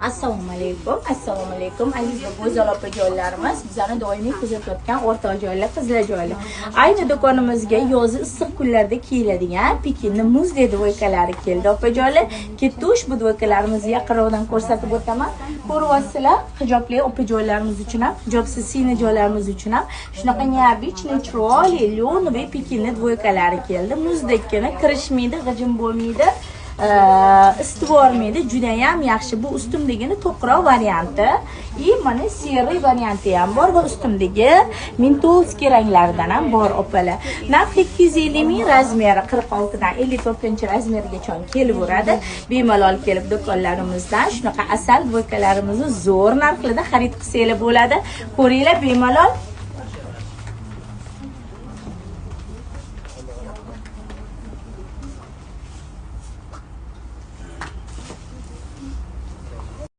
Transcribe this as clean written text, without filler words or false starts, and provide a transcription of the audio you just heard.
Assalomu alaykum, assalomu alaykum, aziz va go'zal opajonlarimiz, bizani doimiy kuzatayotgan o'rtoqjonlar, qizlarjonlar. Ayni do'konimizga yozi issiq kunlarda kiyiladigan Pekinni muzdek двойка lari keldi, opajonlar. Ketdi, ushbu двойка larimizni yaqinroqdan ko'rsatib o'taman. Ko'ryapsizlar, hijobli opajonlarimiz uchun ham, hijobsiz sinajonlarimiz uchun ham shunaqa необычный, chiroyli, лёновый Pekinni двойка lari keldi. Muzdekkina, kirishmaydi, g'ijim bo'lmaydi, isitvormaydi, judayam yaxshi. Bu ustimdagini to'qroq varianti и mana серый varianti ham bor va ustimdagi ментовский ranglaridan ham bor, opalar. Narxi 250 ming, razmeri 46 dan 54 razmergacha kelaveradi. Bemalol kelib do'konlarimizdan shunaqa asal двойка larimizni zo'r narxlarda xarid qilsanglar bo'ladi. Ko'ringlar bemalol.